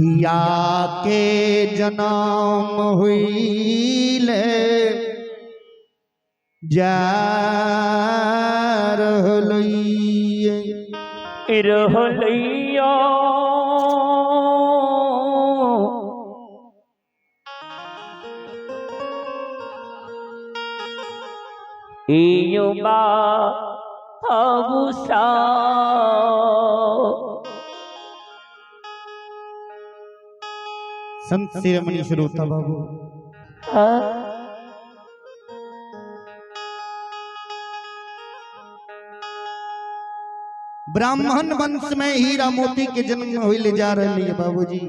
धिया के जनम हुईले जा रहलैये रहलैया। इयो बा हबुसा। संत शिरोमणि श्रोता बाबू, ब्राह्मण वंश में हीरा मोती के जन्म होइले जा रही है बाबूजी।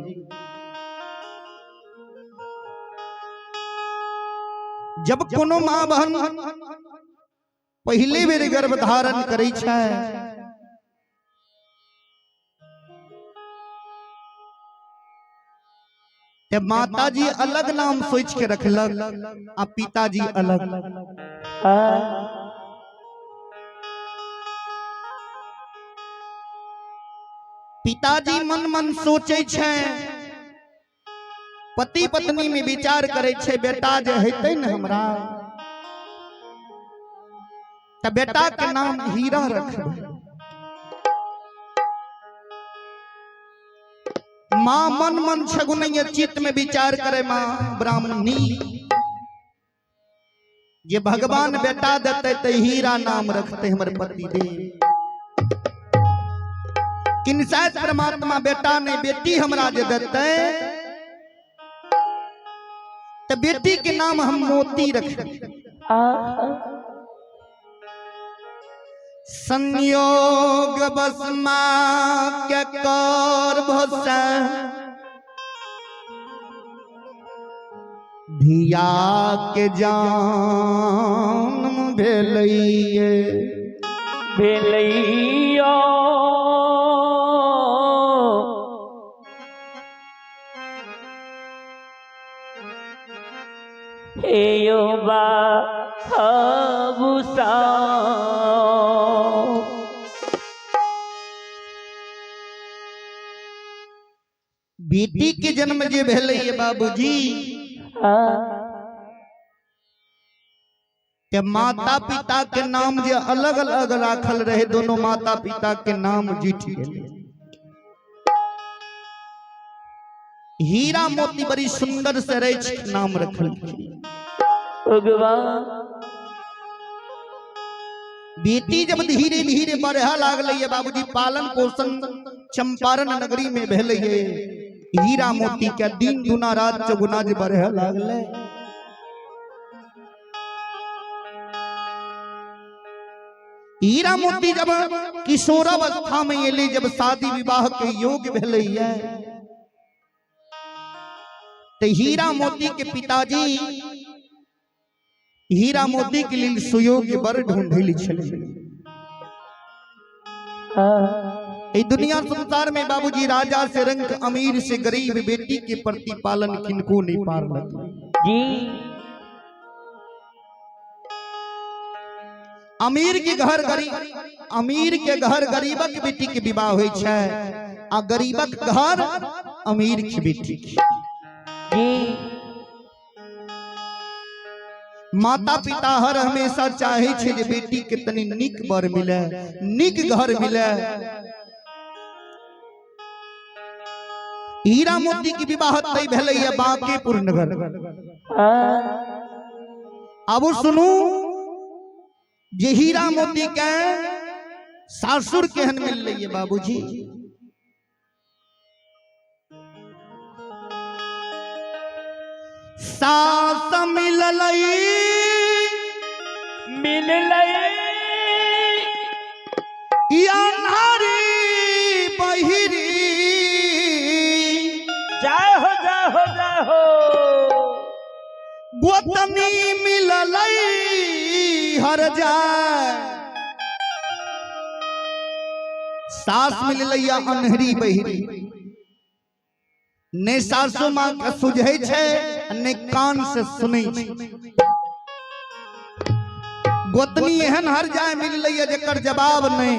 जब कोनो माँ बहन पहले बेर गर्भ धारण करै छै ते माताजी अलग नाम सोच के रखलक आ पिताजी अलग। पिताजी मन मन सोचे छै, पति पत्नी में विचार करे छै, बेटा जे हेतै ने हमरा त बेटा के नाम हीरा रखबै। माँ मन मन छगुनैया चित्त में विचार करे माँ ब्राह्मणी, जे भगवान बेटा देते ते हीरा नाम रखते हमर पति देव। किन शायद परमात्मा बेटा नहीं बेटी हमरा जे देते ते बेटी के नाम हम मोती रखते। संयोग बस माँ के कर भोसा धिया के जान भेलैये भेलैया। हे यो बा हबुसा। बेटी के जन्म जे भेलैये बाबूजी ते माता पिता के नाम जे अलग अलग राखल रहे, दोनों माता पिता के नाम जीत गेलै। हीरा मोती बड़ी सुंदर से रच नाम रखल। भगवान बेटी जब धीरे धीरे बढ़े लागल ये बाबूजी, पालन पोषण चंपारण नगरी में भेलै ये हीरा मोती के दिन दुना रात चौगुना जे बढ़े लागलै। हीरा मोती जब किशोरावस्था में एलै, जब शादी विवाह के योग्य भेलै ये, ते हीरा मोती के पिताजी हीरा मोती के लिए सुयोग्य वर ढूंढै छलै। ई दुनिया संसार में बाबूजी राजा से रंग अमीर से गरीब बेटी के प्रति पालन किनको नहीं पार लगलै। जी अमीर के घर गरीब, अमीर के घर गरीबक बेटी के विवाह होइ छै आ गरीबक घर अमीर के बेटी के। जी माता पिता हर हमेशा चाहे छै जे बेटी के तनी नीक वर मिले, नीक घर मिले। हीरा मोती के विवाह तय भेलै ये बांकेपुर नगर। आब सुनू जे हीरा मोती के सासुर केहन मिललै ये बाबूजी। सास मिललै मिललै अन्हारी बहिरी, जय हो जय हो जय हो। गोतनी मिललै हर जाय। सास मिललै अन्हरी बहिरी, ने सासु माँ के सुझै छै ने कान से सुनै छै। गोतनी एहन हर जाय मिललै जकर जवाब नहीं।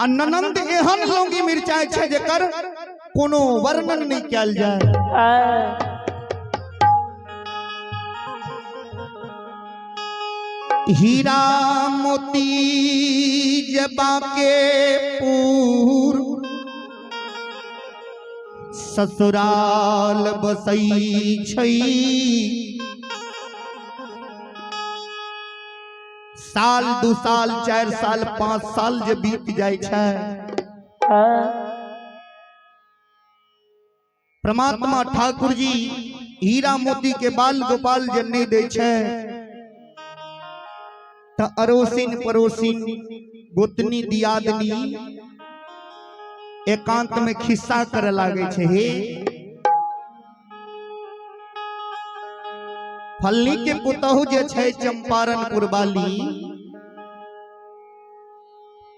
आ ननंद एहन लौंगी मिरचाई छै जेकर कोनो वर्णन नहीं कयल जाए। हाँ। हीरा मोती जे बांकेपुर ससुराल बसई छै, साल 2 साल 4 साल 5 साल जे बीत जाय छै, हाँ। परमात्मा ठाकुर जी हीरा मोती के बाल गोपाल जे नहीं दै छै त अड़ोसिन पड़ोसिन गोतनी दियादनी एकांत में खिस्सा करे लागे छै, हे फल्ली के पुतहु जे छै चंपारणपुर वाली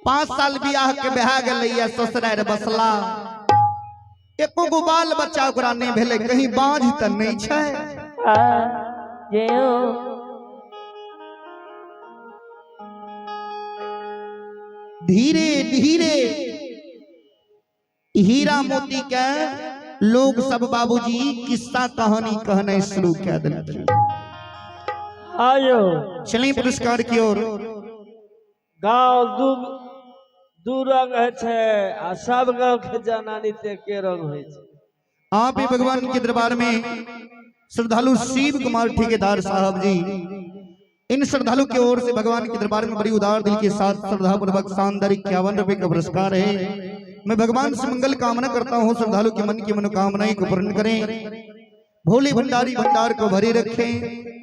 5 साल बियाह के बहा गेलै, ससुरार बसला, एको गो बाल बच्चा ओकरा नहीं भेलै, कहीं बाँझ त नहीं छै। हाँ। जय हो। धीरे धीरे हीरा मोती के लोग सब बाबूजी किस्सा कहानी कहना शुरू कर देलखिन। आयो चलिए पुरस्कार की ओर। गाँव दू रंग होइ छै आ सब गाँव के जनानी ते एके रंग होइ छै। आप ही भगवान के दरबार में श्रद्धालु शिव कुमार ठेकेदार साहब जी, इन श्रद्धालु की ओर से भगवान के दरबार में बड़ी उदार दिल के साथ श्रद्धापूर्वक शानदार 51 रुपए का पुरस्कार है। मैं भगवान से मंगल कामना करता हूँ, श्रद्धालु के मन की मनोकामनाएं को पूर्ण करें, भोले भंडारी भंडार को भरे रखें।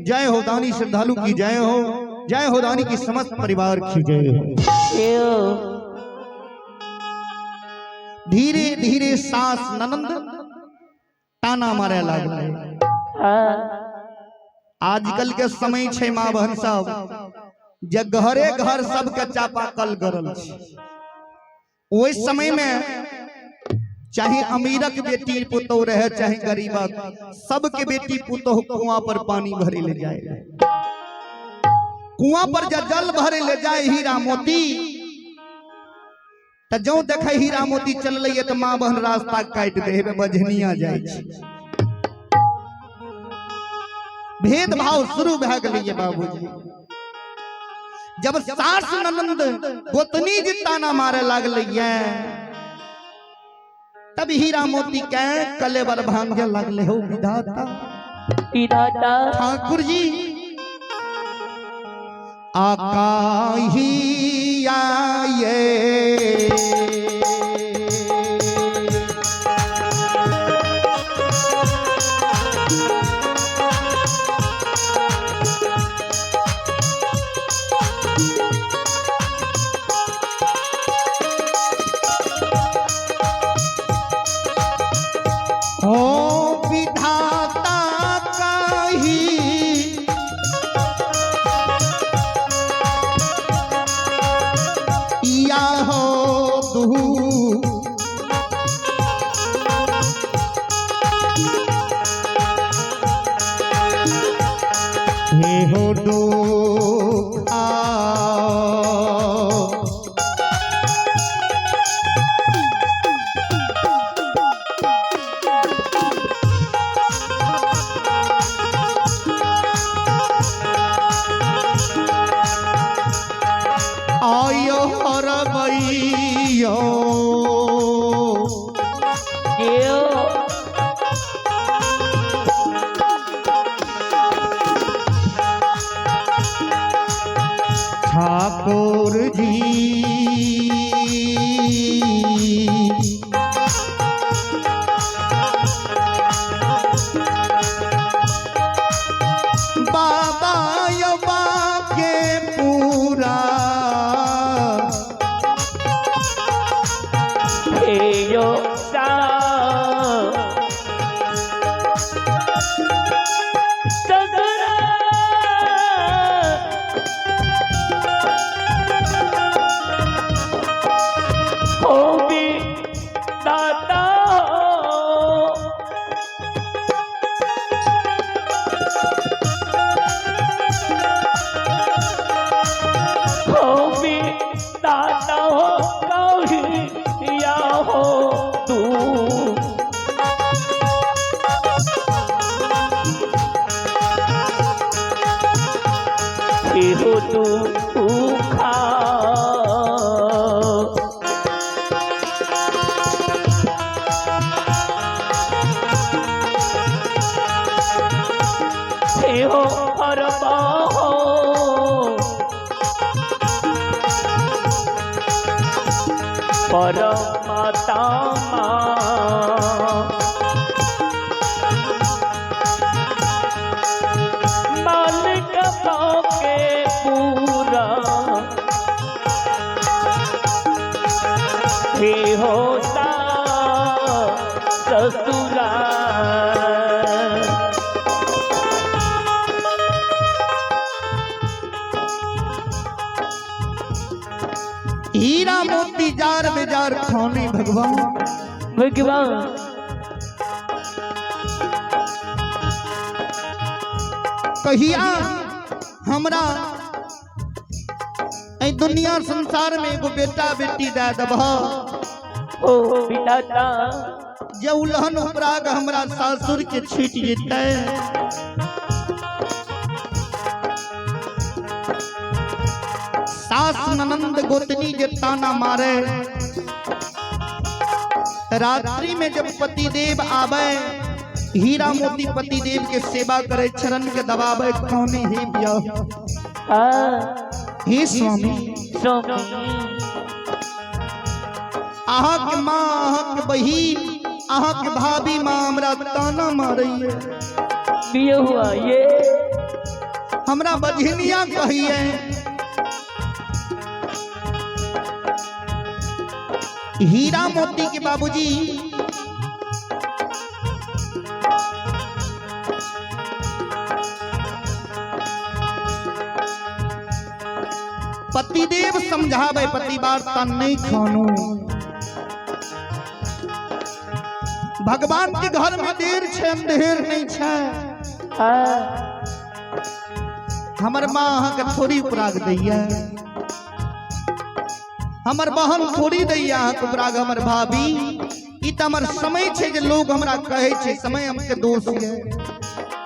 जय हो दानी श्रद्धालु की जय हो, जय हो दानी की समस्त परिवार की जय हो। जय हो। धीरे धीरे सास ननंद ताना मारे लागले। हाँ। आजकल के समय छै माँ बहन सब जे घरे घर सबके चापाकल गरल छै। ओहि समय में चाहे अमीरक बेटी पुतोह रहे चाहे गरीबक, सबके बेटी पुतोह कुआं पर पानी भरे ले जाए। कुआं पर जब जल भरे ले जाए हीरा मोती, त जो देखे हीरा मोती चललै त माँ बहन रास्ता काटि दे, हेबे बझनिया जाय छै। भेदभाव शुरू भए गेलै बाबूजी। जब सास ननंद गोतनी जी ताना मारे लागलै तब हीरा मोती के कलेवर भांगे लागले। हो विधाता विधाता ठाकुर जी आकाही आये हो विधाता काही या हो दुहू हे हो दो आ आयो हरबैयो जय हो। ठाकुर जी बाबा यबा के पूरा हे यो सा सदरा। हो दुखा। हे हो हर हो परमात्मा मालिक के पूरा हे होता ससुरा। हीरा मोती जार बेजार खाने भगवान। भगवान कहिया हमरा एहि दुनिया संसार में एगो बेटा बेटी दे देबह ओ विधाता जे उलहन उपराग हमरा सासुर के छूट जेतै। सास ननंद गोतनी जे ताना मारे, रात्रि में जब पतिदेव आवे हीरा मोती पतिदेव के सेवा करे, चरण के दबावे, कहने हे बिया हाँ हे स्वामी, स्वामी अहाँ के माँ, अहाँ के बहिन, अहाँ के भाभी माँ हमरा ताना मारैये, बिया हुआ ये हमरा बझनिया कहिए। हीरा मोती के बाबूजी पतिदेव समझावे, पति वार्ता नहीं खानो, भगवान के घर में देर छे अंधेर नहीं छे। हाँ हमर माँ अहाँ के थोड़ी उपराग दैया, हमर बहन थोड़ी दैया अहाँ के उपराग, हमर भाभी, ई त हमर समय छे जे लोग हमरा कहै छे, समय हमके दोष ये।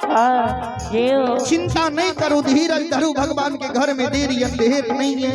हाँ ये चिंता नहीं करो, धीरज धरू, भगवान के घर में देरी अंधेर नहीं है।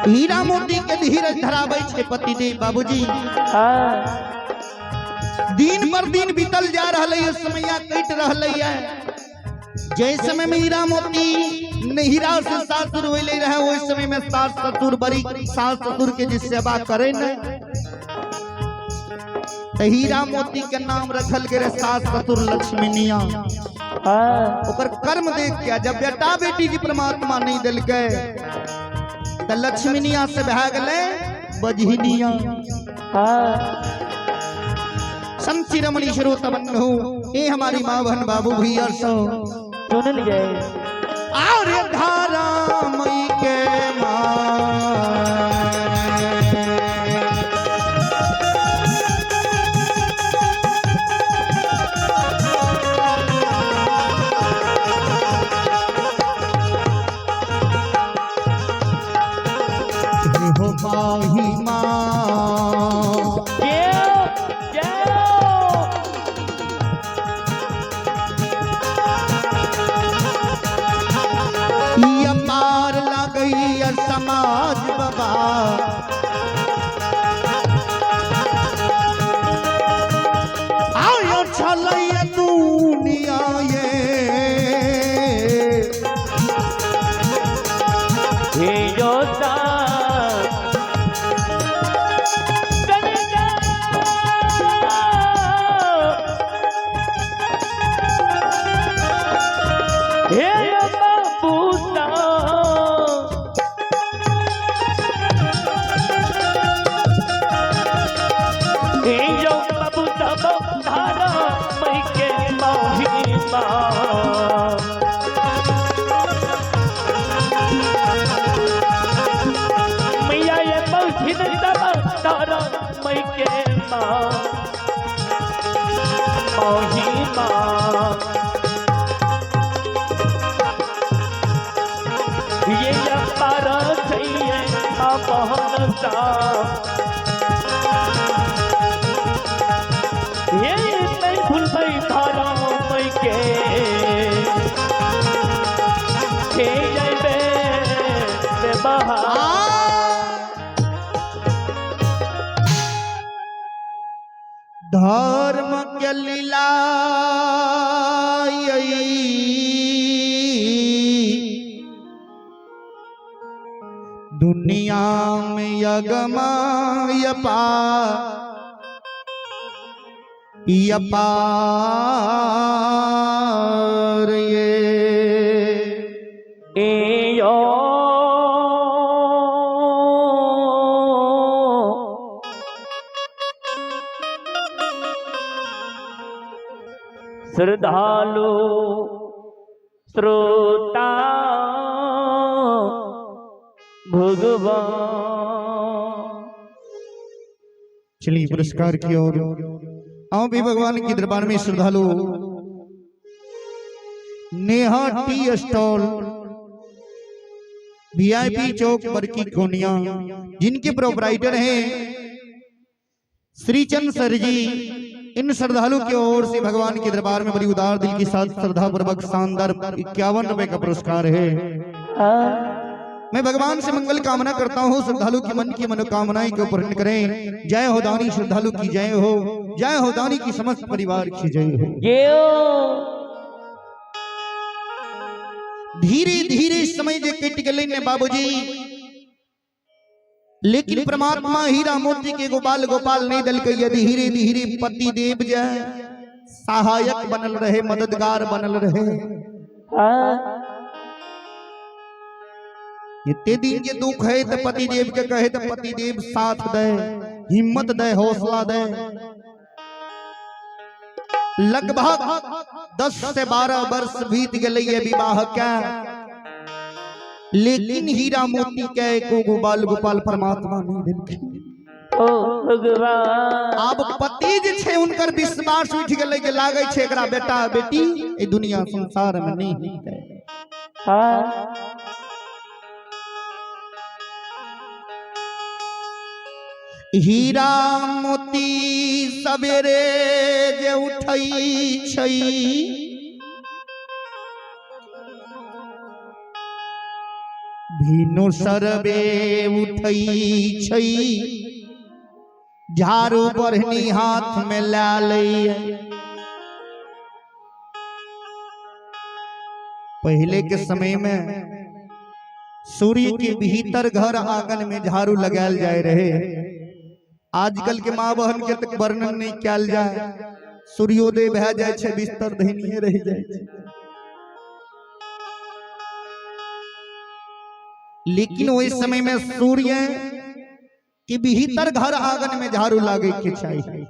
हीरा मोती के धीरज धराबै छे पतिदेव बाबूजी। हाँ दिन पर दिन बीतल जा रहलै है, समैया कटि रहलै है। जै समय में हीरा मोती नहिरा से सासुर होइले रहे, ओहि समय में सास ससुर बड़ी सास ससुर के जे सेवा करे ने, त हीरा मोती के नाम रखल गेल सास ससुर लक्ष्मीनिया। हाँ ओकर कर्म देख के जब बेटा बेटी जी परमात्मा नहीं देलकै त लक्ष्मीनिया से भए गेलै बजहिनिया। हाँ संत शिरोमणि श्रोता बंधु, ये हमारी माँ बहन बाबू भैया सो सुन लिए और धारा मई के माँ हो माही माँ जय जय ये पार लगई समाज बाबा, आयो छलई दुनिया ये हे योता भगवान। मैया ये बलथिन तब तारा मई के माँ मोही माँ। ये अपार चाहिए माँ बहन सा। ये नहीं भूल भाई धारा मई के के जैबे बहा। धर्म के लीला दुनिया में यगमा यपा यपार ये ए यो श्रद्धालु श्रोता भगवान। चलिए पुरस्कार की ओर आओ भी भगवान के दरबार में श्रद्धालु नेहा टी स्टॉल वीआईपी चौक बरकी कोनिया, जिनके प्रोपराइटर हैं श्रीचंद सर जी, इन श्रद्धालु की ओर से भगवान के दरबार में बड़ी उदार दिल के साथ श्रद्धा पूर्वक शानदार 51 रुपए का पुरस्कार है। मैं भगवान से मंगल कामना करता हूँ, श्रद्धालु की मन की मनोकामनाएं को पूर्ण करें। जय हो दानी श्रद्धालु की जय हो, जय हो दानी की समस्त परिवार की जय हो। ये धीरे धीरे समय जे कटि गेलै ने बाबूजी, लेकिन परमात्मा हीरा मोती के गोपाल गोपाल नहीं दलकै। धीरे धीरे पति देव जे सहायक बनल रहे, मददगार बनल रहे। इतने दिन के दुख है तो पति देव के कहे तो पति देव साथ दे, हिम्मत दे, हौसला दे। लगभग 10 से 12 वर्ष बीत गए ये विवाह के, लेकिन हीरा मोती के एको गोपाल गोपाल परमात्मा नहीं देलखिन। ओ भगवान। आब पति जे छै उनकर विश्वास उठि गेलै जे लागै छै एकरा बेटा बेटी ए दुनिया संसार में नहीं हेतै। हीरा मोती सवेरे जे उठै छै, भिनो सरबे उठै छै, झाड़ू बढ़नी हाथ में ला लैये। पहले के समय में सूर्य के भीतर घर आंगन में झाड़ू लगायल जाए रहे। आजकल के माँ बहन के तक वर्णन नहीं कयल जाए, सूर्योदय भए जाए छै बिस्तर धनिये रह जाए छै। लेकिन ओहि समय में सूर्य के भीतर घर आंगन में झाड़ू लागे के चाहिए।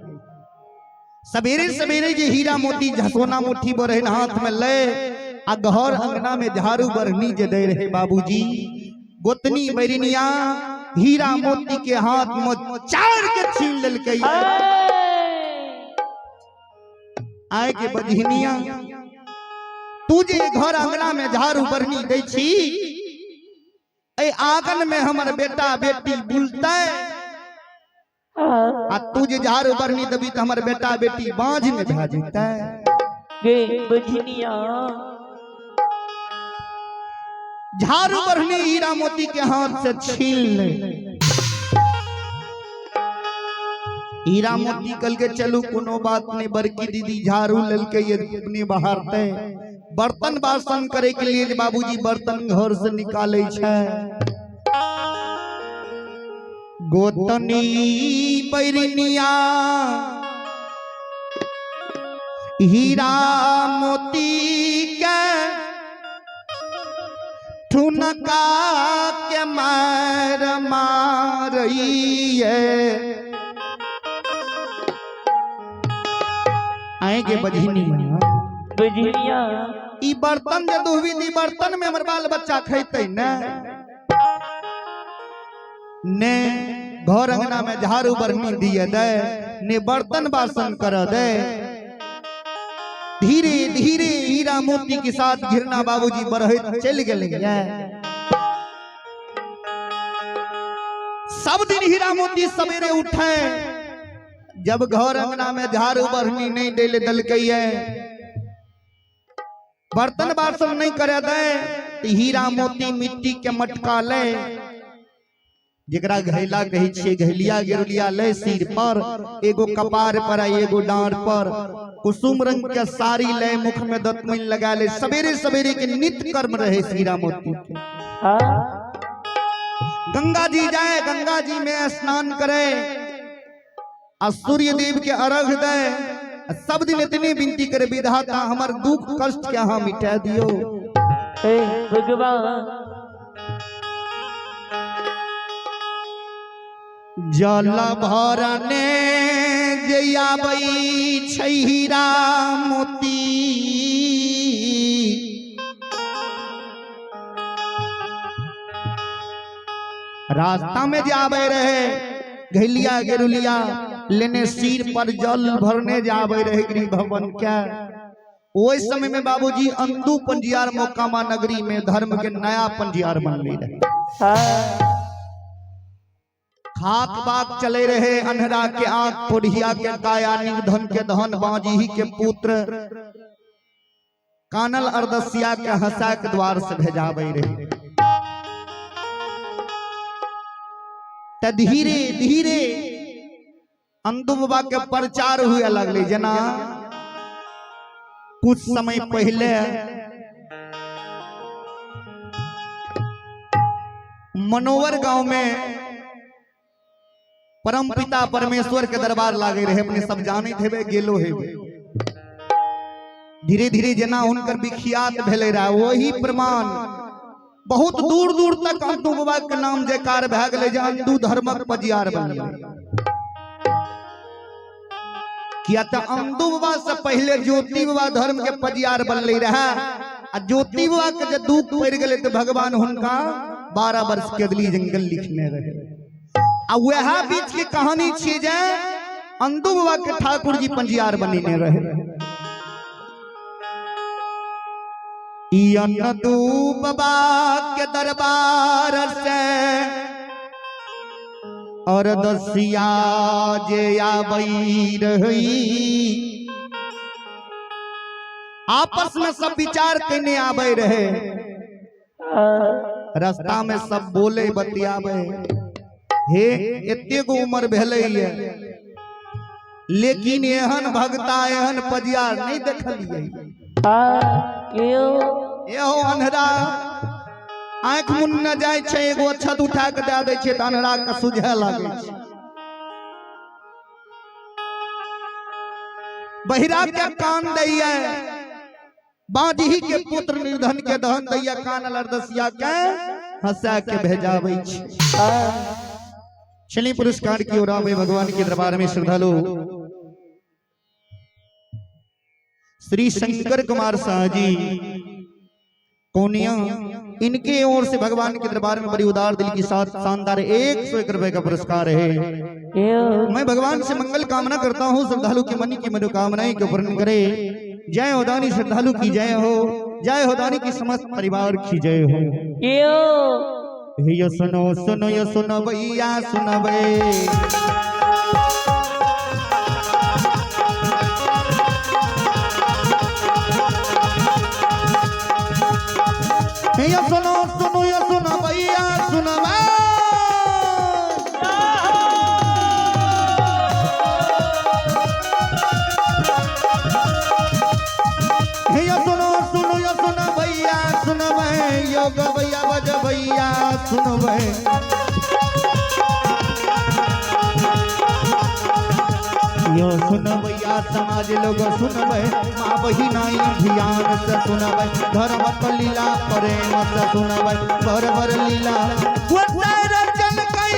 सवेरे सवेरे जे हीरा मोती सोना मुट्ठी बरहन हाथ में ले आ घर अंगना में झाड़ू बरहनी जे दे रहे बाबूजी, गोतनी बैरनिया हीरा मोती के हाथ में चार के छीन लेलकै। आए के बजहिनिया, तू जे घर अंगना में झाड़ू बरहनी दै छी, ए आंगन में हमर बेटा बेटी बुलतै, आ तू जे झाड़ू बरहनी देबी त हमर बेटा बेटी बाँझ में भए जेतै। गे बजनिया झाड़ू बरहनी हीरा मोती के हाथ से छीन ले। हीरा मोती कल के चलू कोनो बात नहीं, बड़की दीदी झाड़ू लेलके ये अपने बाहरते बर्तन बासन करे के लिए बाबूजी बर्तन घर से निकाले छै। गोतनी बैरनिया हीरा मोती के ठुनका के मार मारइए। आएंगे बजहिनिया, बिजलिया। ई बर्तन जे दुहबी दी बर्तन में हमर बाल बच्चा खेतै ने ने घर अंगना में झाड़ू बरनी दिए दे ने बर्तन बासन कर दे। धीरे धीरे हीरा मोती के साथ घिरना बाबूजी बढ़ैत चलि गेलै। सब दिन हीरा मोती सवेरे उठे, जब घर अंगना में झाड़ू बरनी नहीं दे दलकै, बर्तन बासन नहीं करे दे, तो हीरा मोती मिट्टी के मटका ले, जकरा घैला कहै छियै, घैलिया गेरुलिया ले सिर पर, एगो कपार पर आ एगो डांर पर, कुसुम रंग के साड़ी ले, मुख में दतमैन लगा ले, सवेरे सवेरे के नित्य कर्म रहे हीरा मोती के। गंगा जी जाए, गंगा जी में स्नान करे आ सूर्य देव के अर्घ दे। सब दिन इतने विनती करे, विधाता हमर दुख कष्ट के अहाँ मिटा दियो। हे भगवान। जल भरने जे आबै छै हीरा मोती, रास्ता में जे आबै रहे घैलिया गेरुलिया लेने सिर पर जल भरने जे आबै रहे गृह भवन के। ओहि समय में बाबूजी अंदू पंजियार मोकामा नगरी में धर्म के नया पंजियार बनले रहे। खाक बाग चले रहे, अन्हरा के आंख, कोढ़िया के काया, निर्धन के धन, बाजी के पुत्र, कानल अरदसिया के हंसा के द्वार से भेजाबे रहे। त धीरे धीरे अंदू बाबा के प्रचार हुए लगले। जना कुछ समय पहले मनोवर गांव में परम पिता परमेश्वर के दरबार लागे रहे, अपने सब जाने हेबे गेलो हेबे। धीरे धीरे जना हुनकर विख्यात भेले रहा, वही प्रमाण बहुत दूर दूर तक अंदू बाबा के नाम जयकार भए गेलै जे अंदू धर्मक पजियार बनलै। किया त अंदू बाबा से पहले ज्योति बाबा धर्म के पजियार बनले रहे, आ ज्योति बाबा के जे दुख पड़ गेलै तो भगवान हुनका 12 वर्ष के अदली जंगल लिखने रहे। आ वह बीच के कहानी छी जे अंदू बाबा के ठाकुर जी पंजियार बनेने रहे। अंदू बाबा के दरबार से और दसिया जे आबई रही, आपस में सब विचार केने आबे रहे, रास्ता में सब बोले बतियाबे, हे एते गो उम्र भेलै ये, लेकिन एहन भगता एहन पजियार नहीं देखलियै। एहो अन्हरा आंख मुन्ने जाय छै, एगो छत उठा के दए दै छै त अन्हरा के सुझे लागै छै। बहिरा के कान दैया, बाजही के पुत्र निर्धन के दहन दैया, कान लरदसिया के हंसा के भेजाबै छै। चलिए पुरस्कार की ओर आवे भगवान के दरबार में श्रद्धालु श्री शंकर कुमार शाह जी कोनिया, इनके ओर से भगवान के दरबार में बड़ी उदार दिल के साथ शानदार 101 रुपए का पुरस्कार है। मैं भगवान से मंगल कामना करता हूँ, श्रद्धालु के मन की मनोकामनाएं को पूर्ण करे। जय हो दानी श्रद्धालु की जय हो, जय हो दानी की समस्त परिवार की जय हो। यो सुनो सुनो यो सुनो भैया सुनबे, यो सुनो सुनो यो सुनो भैया सुनबे। यो सुनो सुनो यो सुनो भैया सुनबे, यो गवैया बज भैया सुनबे। यो सुनबैया समाज लोग सुनबे, माँ बहिनाई ध्यान से सुनबे, धर्म क लीला प्रेम से सुनबे, भर भर लीला रचन कई।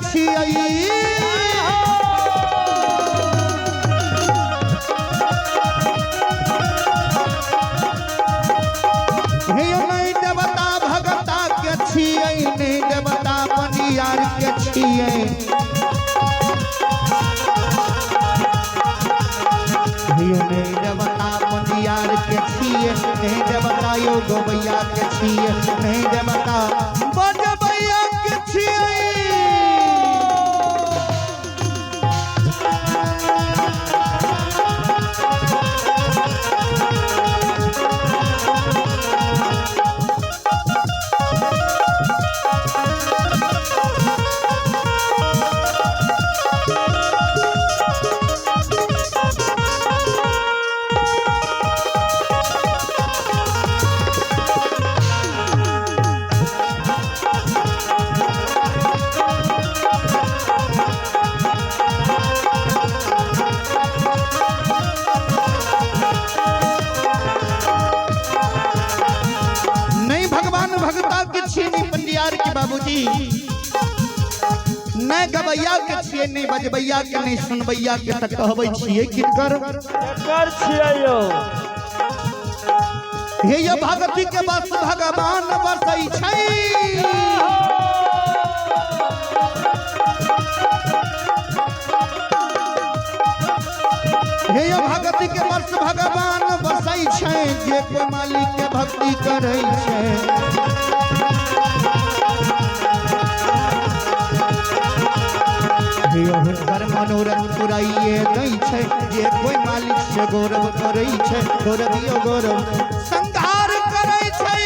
छियै। हे नहि देवता भगता के छियै, नहि देवता पनियार के छियै। हे नहि देवता पनियार के छियै, नहि देवता यो गवैया के छियै, नहि देवता बजबैया के छियै। नहीं भगवान भगता के छियै, नहीं पंडियार के बाबूजी, नहीं गवैया के छियै, नहीं बजबैया के, नहीं सुनबैया के, त कहबै छियै किनकर? केकर छियै यौ? हे ये भगती के बस भगवान बसै छै। हे ये भगती के बस भगवान बसै छै, जे कोई मालिक के भक्ति करै छै। हे हुनकर मनोरथ पुराइए दै छै, जे कोई मालिक से गौरव करै छै, गौरवियो गौरव संहार करै छै।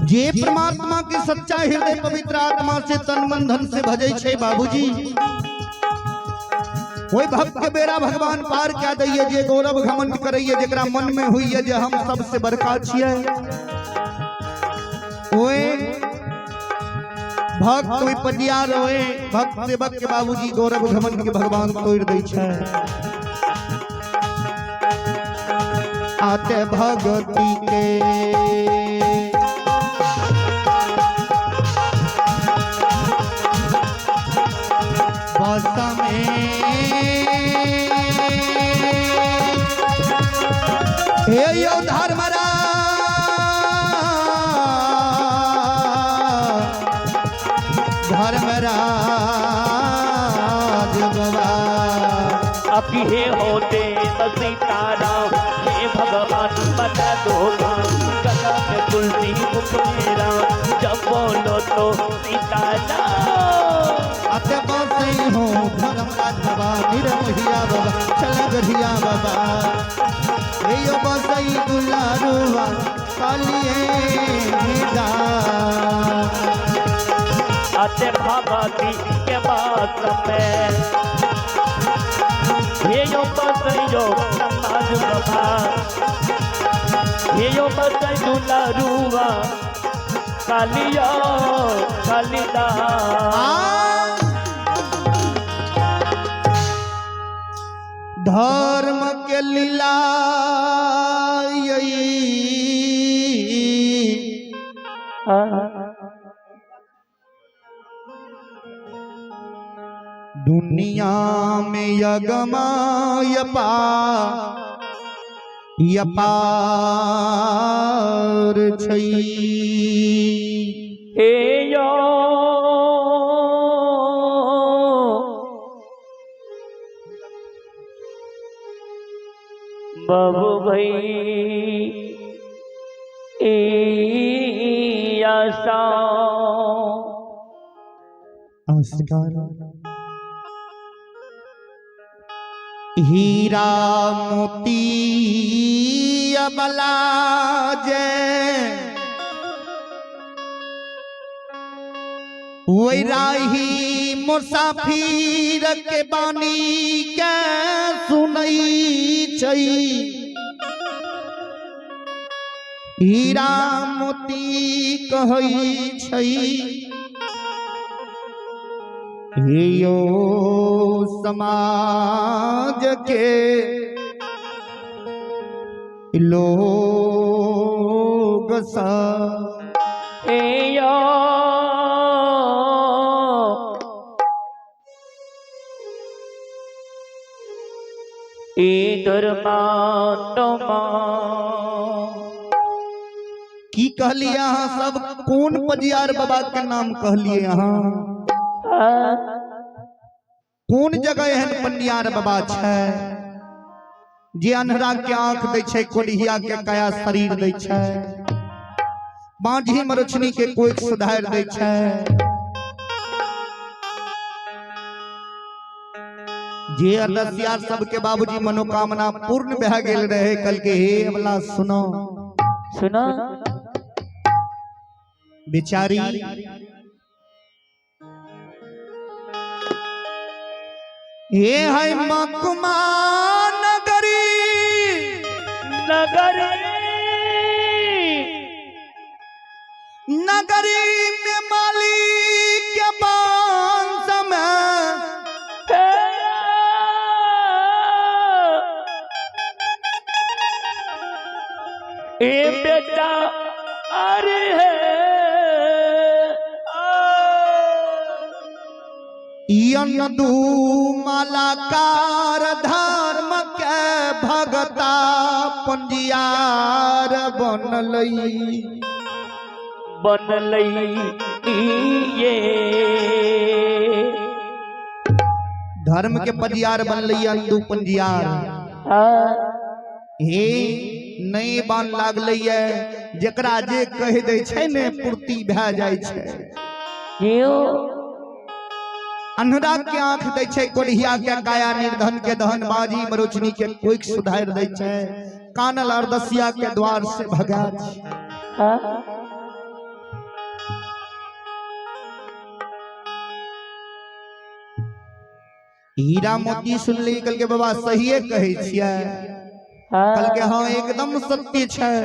जे परमात्मा के सच्चा हृदय पवित्र आत्मा से तन मन धन से भजै छै बाबूजी, ओहि भक्त के बेड़ा भगवान पार कए दैये। जे गौरव घमंड करैये, जेकरा मन में होइए जे हम सबसे बड़का छियै, ओए भक्त ओहि पंडियार ओए भक्त सेवक के बाबूजी गौरव घमंड के भगवान तोड़ि दै छै। आते भगती के बस में हे यो धर्मराज, धर्मराज बाबा। अभी हे होते सीताराम, हे भगवान बता दो गला में तुलसी मुख मेरा, जब बोलो तो सीताराम। अते बसई हो धर्मराज बाबा, निरमोहिया बाबा, चल गढ़िया बाबा। हे यो बसई दुलारुआ कालिए दा। अते भगवती के बात में हे यो बसैयो समाज बाबा, हे यो बसै दुलारुआ कालिया कालिदा। धर्म के लीला दुनिया में यगमा यपा यपार छै। हे यो बाबू भाई ए आशा। नमस्कार। हीरा मोती अबला जे वैराही मुसाफिर के बानी के सुनई छै। हीरा मोती कहै छै। यो समाज के लोग सा हे यो ई दुर्मात्मा। की कहलिए अहाँ सब? कोन पजियार बाबा के नाम कहलिए अहाँ? कोन जगह एहन पनियार बाबा छै जे अन्हरा के आंख दै छै, कोढ़िया के काया शरीर दै छै, बाँझी मरुछनी के कोई सुधार दै छै? जे अरदसिया सबके बाबूजी मनोकामना पूर्ण भए गेल रहे, कल के हे अबला सुनो सुनो बेचारी ये है मकमा नगरी नगरी नगरी में मालिक के बांस में ए बेटा अरे है यन दू मालाकार धर्म के भगता पंजियार बनलई बनलई ये धर्म के पंजियार बनलई अंदू पंजियार। हे नहीं बान लागलै ये जकरा जे कहि दै छै ने पूर्ति भए जाइ छै। क्यों अन्हरा के आंख दै छै, कोढ़िया के काया, निर्धन के दहन, बाजी मरोचनी के कोइक सुधार दै छै, कानल अरदसिया के द्वार से भगा छै। हीरा मोती सुनली कल के बाबा सहिए कहै छियै। कल के हाँ एकदम सत्य छै।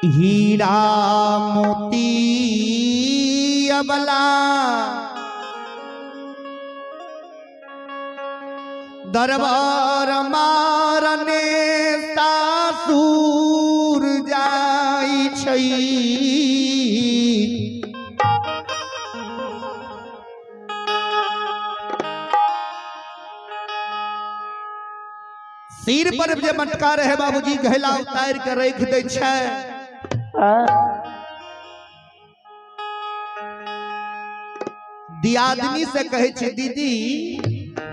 हीरा मोती अबला दरबार मारने सासुर जाई छै। सिर पर जे मटका रहे बाबूजी घैला उतार के रख दै छै। दियादनी से कहै छै दीदी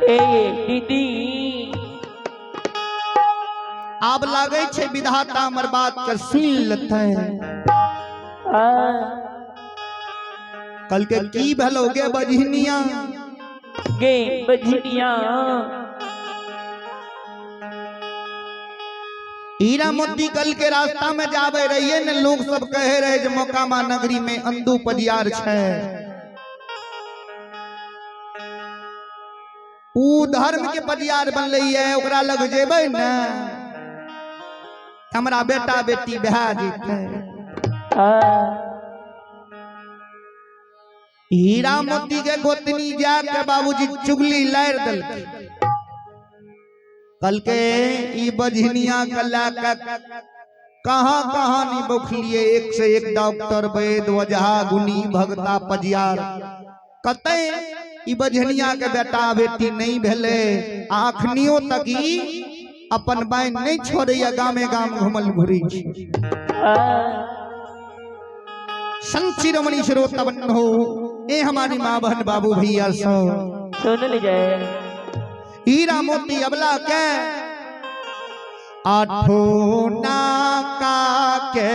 ए दीदी आब लागै छै विधाता हमर बात के सुन लेतै। कल के की भेलो गे बजनिया गे बजनिया। हीरा मोती कल के रास्ता में जाबे रहिए ने लोग सब कहे रहे जे मोकामा नगरी में अंदू पजियार छै। ऊ धर्म के पजियार बनलै है, ओकरा लग जेबै ने हमरा बेटा बेटी भए जेतै। हीरा मोती के गोतनी जाके बाबूजी चुगली लारि देलकै। कल के ई बजनिया के लए कहाँ कहाँ नहीं बौखलिए, एक से एक डॉक्टर वैद वजहा गुनी भगता पजियार कतै ई बजनिया के बेटा बेटी नहीं भेले। आखनियो तक ई अपन बाइन नहीं छोड़ैया, गामे गाम घुमल घुरी छै। संत शिरोमणि श्रोता बंधु ए हमारी माँ बहन बाबू भैया सब सुन लीजिए। हीरा मोती अबला के आठो नाका के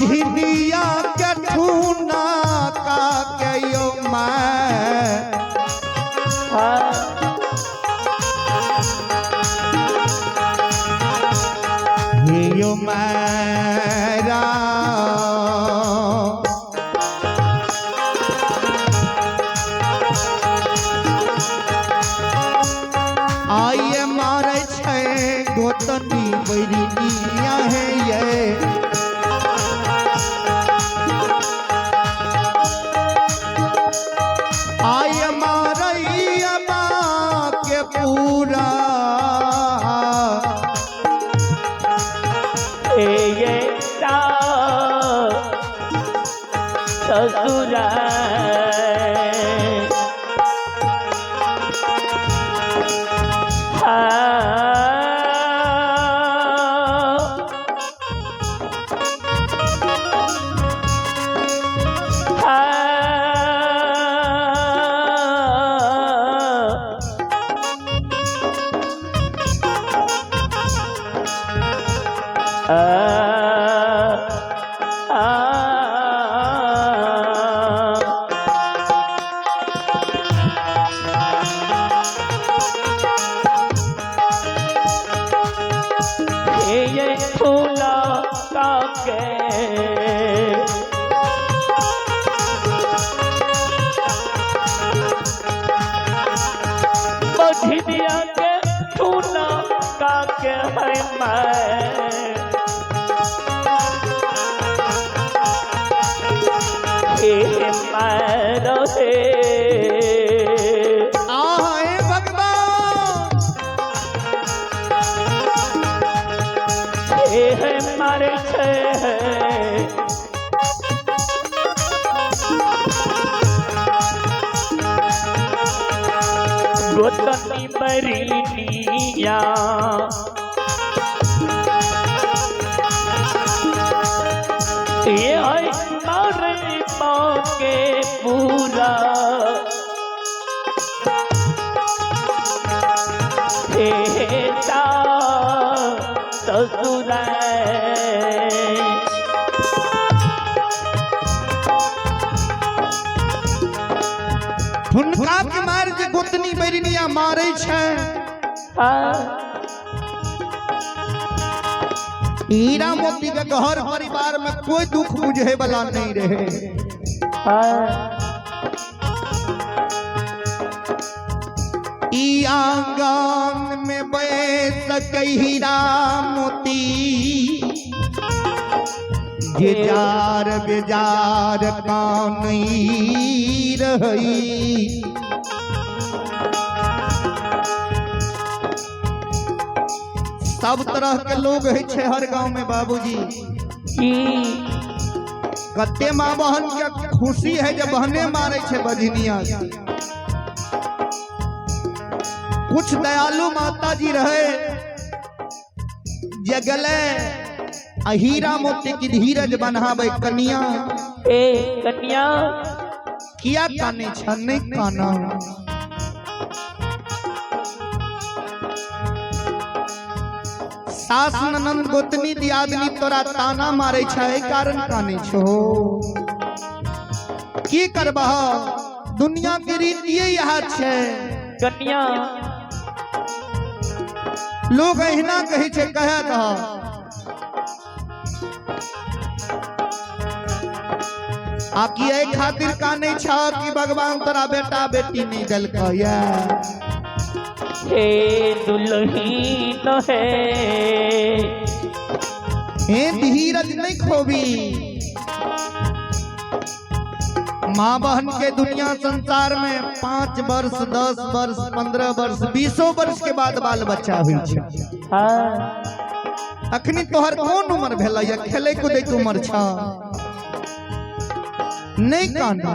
बझनिया के ठूना का के यो मैं। हाँ। यो मेरा आइए मारे छै गोतनी बैरिनिया है ये। आइए मारैया माँ के पूरा। हे ये ससुरा। ये फूला काके बधिया के फूला काके है मैं। हे मैं रहे। आए भगवान। हे मारे छे। गोतनी बरिनिया ये है मारे पाके पूरा। हे ससुरा। हुनका के मार जे गोतनी बैरिनिया मारे छै। हीरा मोती के घर परिवार में कोई दुख बुझे वाला नहीं रहे। ई आंगन में बैस के हीरा मोती जे जार बेजार कान रही। सब तरह के लोग है छे हर गांव में बाबूजी। कते माँ बहन के खुशी है जब बहने मारे छे बजनिया। कुछ दयालु माता जी रहे जगले हीरा मोती की धीरज बनावे कनिया। ए कन्या किया काने छ नहीं काना। सास ननंद गोतनी दियादनी तोरा ताना मारे छै कारण काने छो। की करबह दुनिया के रीतिये यह छै। कन्या लोग एहिना कहै छै कहे दह। आ की एहि खातिर कानै छ कि भगवान तोरा बेटा बेटी नहीं देलकौ ये। हे दुल्हीन है। हे धीरज नहीं खोबी। माँ बहन के दुनिया संसार में 5 वर्ष 10 वर्ष 15 वर्ष 20 वर्ष के बाद बाल बच्चा हुई छै। अखनी तोहर कोन उम्र भेल या खेले कूदे के उम्र छ नहीं काना।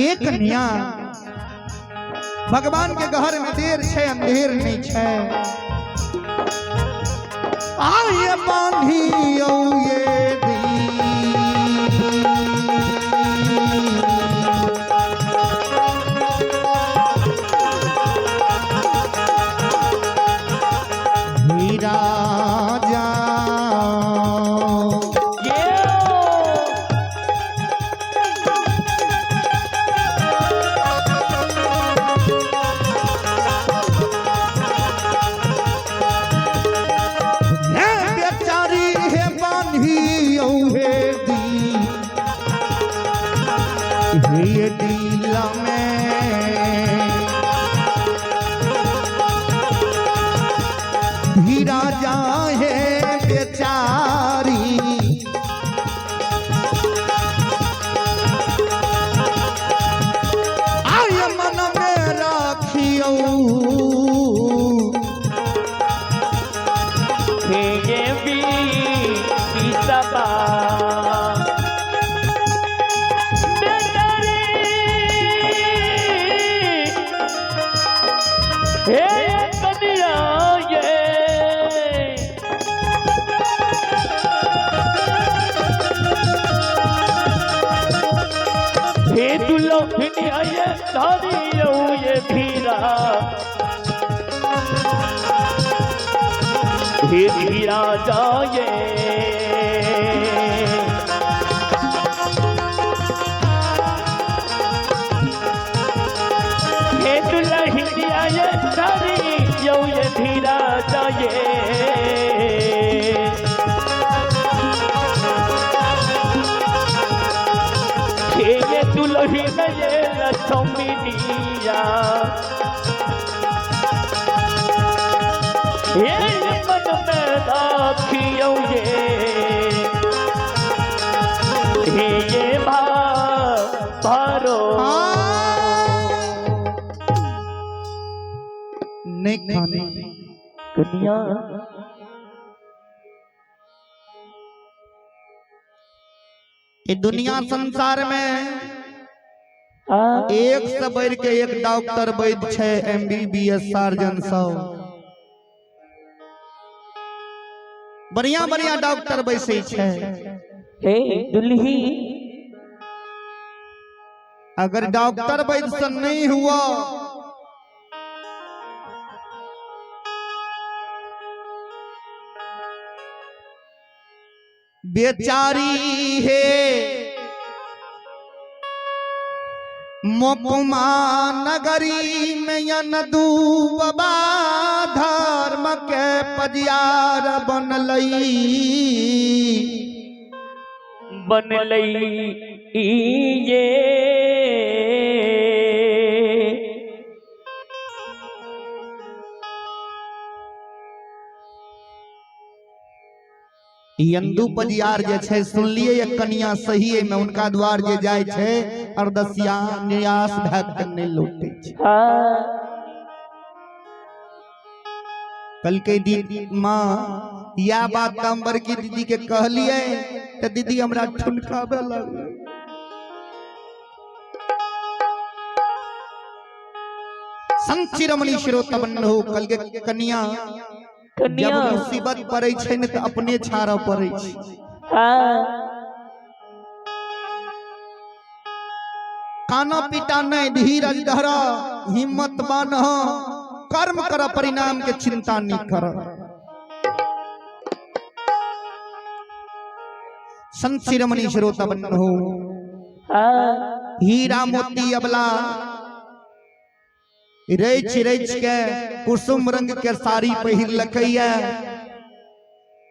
एक कन्या भगवान के घर में देर छै अंधेर नहीं छै। आये बांधियो ये दी हीरा जा। ये दिल में हीरा जाहे बेचारी। आय मन में राखियो हे ये भी सबा हे कन्या ये हे दुल्हन ये धारी ये धीरा हे धीरा जाए। हे दुल्हनिया ये धारी यो ये धीरा जाए। हे ये दुल्हन ये लक्ष्मीनिया हे मन में राखियो ये हे ये भारो। नहीं खाने कन्या ये दुनिया संसार में हाँ एक से बढ़ के एक डॉक्टर वैद्य छै, एमबीबीएस सर्जन सब बढ़िया बढ़िया डॉक्टर बैसे छै। हे दुल्ही अगर डॉक्टर वैद्य से नहीं हुआ बेचारी है मोकुमा नगरी में यनदू बाबा धर्म के पजियार बनलई बनलई ये यंदू पजियार जे छै सुनलिए ये कनिया सही में उनका द्वार जे जाय छै अरदसिया निराश भए के नहीं लौटे छै। हाँ कल के दीदी माँ या बात हम बड़की दीदी के कहलिए तो दीदी हमरा ठुनकाबे लगलै। संत शिरोमणि श्रोतबन्धु कल के कनिया जब कन्या मुसीबत पड़े छै ने तो अपने छाड़ऽ पड़े छै। हाँ काना पीटा नहीं, धीरज धर, हिम्मत बान्ह, कर्म कर, परिणाम के चिंता नहीं कर। संत शिरोमणि श्रोता बन्धु हाँ हीरा मोती अबला रच रच के कुसुम रंग के साड़ी पहिर लकैया,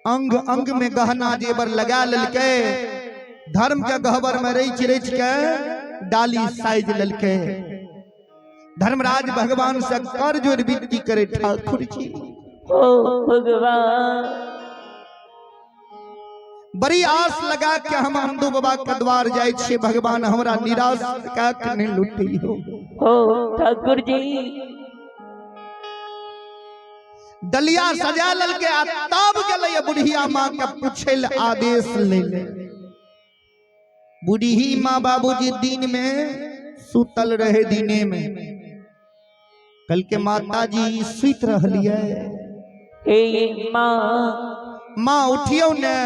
अंग अंग में गहना जेवर लगा ललकै, धर्म के गहबर में रच रच के डाली साइज ललकै। धर्मराज भगवान से कर जोड़ विनती करे, ठाकुर जी ओ भगवान बड़ी आस लगा के हम अंदू बाबा के द्वार जाय छियै, भगवान हमरा निराश का के नहीं लुटी हो। ओ ठाकुर जी डलिया सजा ललके आ तब गेलै बुढ़िया माँ के पूछे ले आदेश ले ले। बुढ़ी माँ बाबूजी दिन में सुतल रहे, दिने में कल के माता जी सुत रहलिए। हे माँ माँ उठियो ने,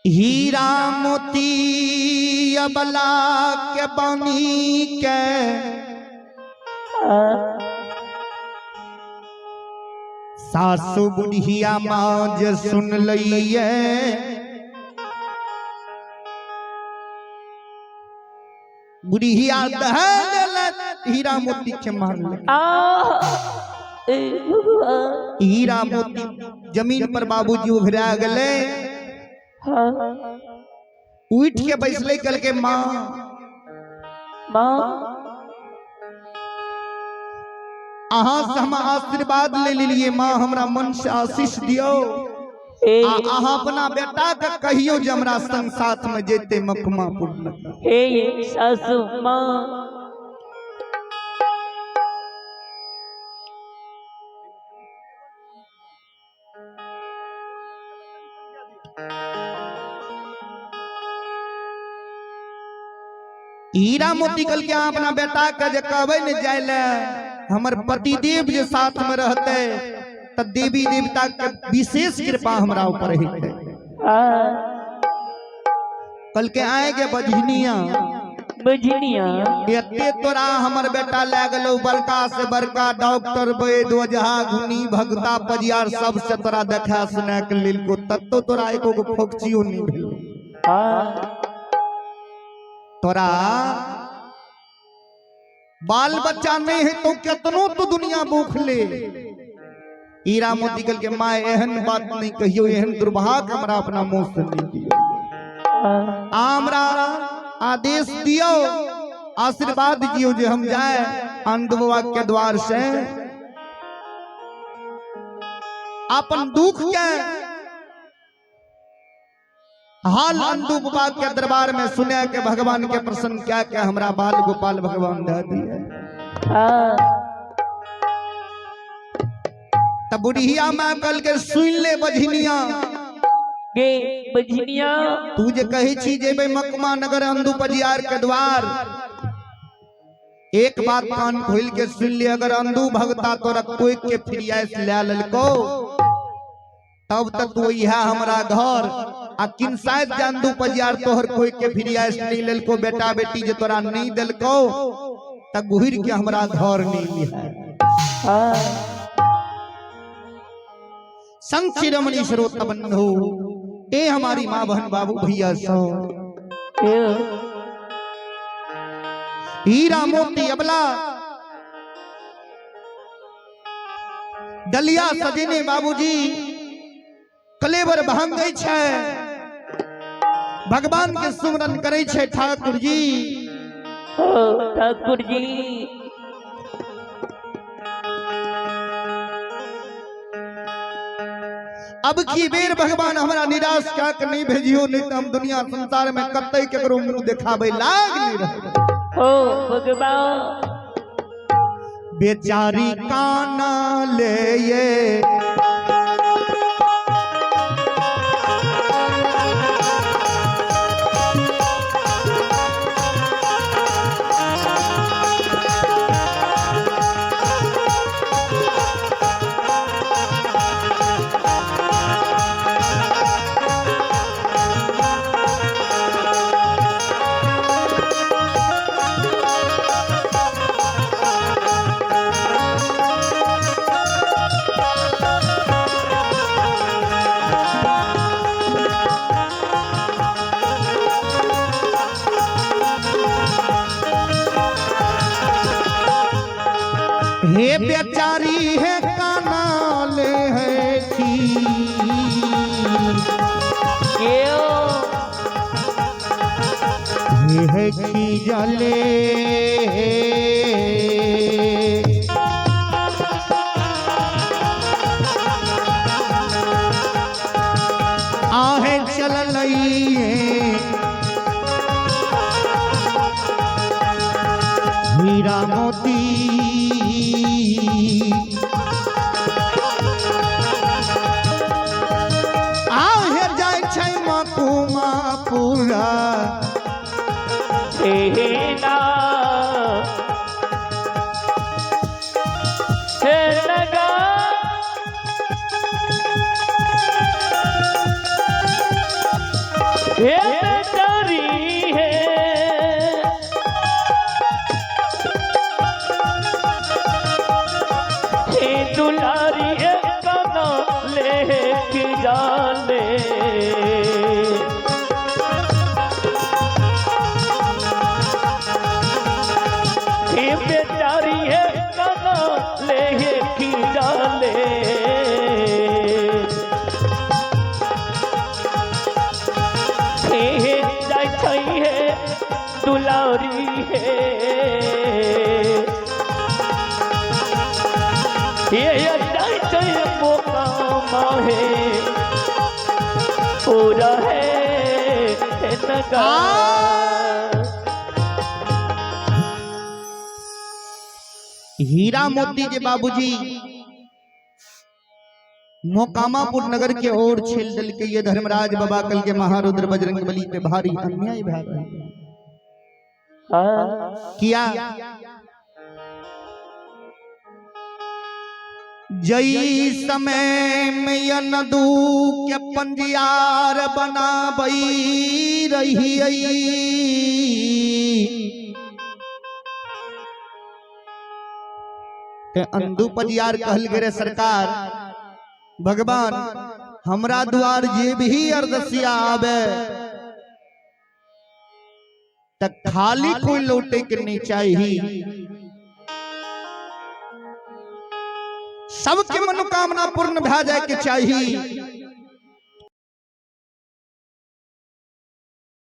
हीरा मोती अबला के बनी के सासु बुढ़िया माँ जे सुन लइए, बुढ़िया दहल हीरा मोती के मारल। हीरा मोती जमीन पर बाबूजी उघरा गले। हाँ। उठ के बैसले कल के माँ माँ अहाँ से हम आशीर्वाद ले लेलिए माँ, हमरा मन से आशीष दियो। ए आ अहाँ अपना बेटा के कहियो जे हमरा संग साथ में जेते मखमापुर नगर। हे सासू माँ। हीरा मोती कल के अहाँ अपना बेटा के जे कहबै ने जाय ले, हमर पतिदेव जे साथ में रहते त देवी देवता के विशेष कृपा हमरा ऊपर हेतै। हाँ। कल के आएगे बजनिया बजनिया एते तोरा हमर बेटा लए गेलौ बड़का से बड़का डॉक्टर वैद्य ओझा गुनी भगता पजियार सब से तोरा देखा सुना के लेलको, तत्तो तोरा एको गो फोकचियो नहीं भेल। हाँ। तोरा बाल बच्चा नहीं है तो केतनो तो दुनिया भूख ले। हीरा मोती कल के माँ एहन बात नहीं कहियो, एहन दुर्भाग्य हमरा अपना मुंह से नहीं दियो। हाँ। हमरा आदेश दियो, आशीर्वाद दियो जे हम जाए अंध बाबा के द्वार से अपन दुख के हाल अंधु बाबा के दरबार में सुने के भगवान के प्रसन्न क्या क्या हमरा बाल गोपाल भगवान दे दिए। हाँ। तब बुढ़िया माँ कल के सुन ले बझनिया गे बजनिया तू जे कही छी जेबै मकमा नगर अंधु पजियार के द्वार, एक बात कान खोल के सुन ले, अगर अंधु भगता तोरा कोई के फिरियास ले लेलको तब तक तू इहा हमरा घर, आ किनसाइत जे अंधु पजियार तोहर कोई के फिरियास नहीं लेलको, बेटा बेटी जे तोरा नहीं देलको त घुर के हमरा घर नहीं लिहा। हाँ। संग शिरोमणि श्रोता बंधु, ए हमारी माँ बहन बाबू भैया सो ए हीरा मोती अबला डलिया सजेने बाबूजी कलेवर भांगै छै, भगवान के सुमरन करै छै ठाकुर जी। ओ ठाकुर जी। अब की बेर भगवान हमरा निराश क्या के नहीं भेजियो, नहीं तो हम दुनिया संसार में कतई केकरो मुंह देखाबै लाग नहीं रहे। ओ भगवान बेचारी काना ले ये हे बेचारी है काना ले है की ये हे है की जले आहे चल हीरा मोती आहे जाय छै मकुमा पूरा हे ना हे लगा हे बेचारी है हे दुलारी है कना लेके जाने हे बेचारी है कना लेके जाने। हे हे जाइ छै हे दुलारी हे, हे जाइ छै मोकामा हे, पूरा है नगर। हीरा मोती के बाबूजी मोकामापुर नगर के ओर छेल दल के ये धर्मराज बाबा कल के महारुद्र बजरंग बली पे भारी अन्याय भा रहल। किया जई समय में नदू के पंजियार बनाबई रही, ते अंधु पंजियार कहल गेरे सरकार भगवान हमरा द्वार जे भी अर्दसिया आवे त खाली कोई लौटे के नहीं चाहिए, सबके मनोकामना पूर्ण भा जाए के चाहिए।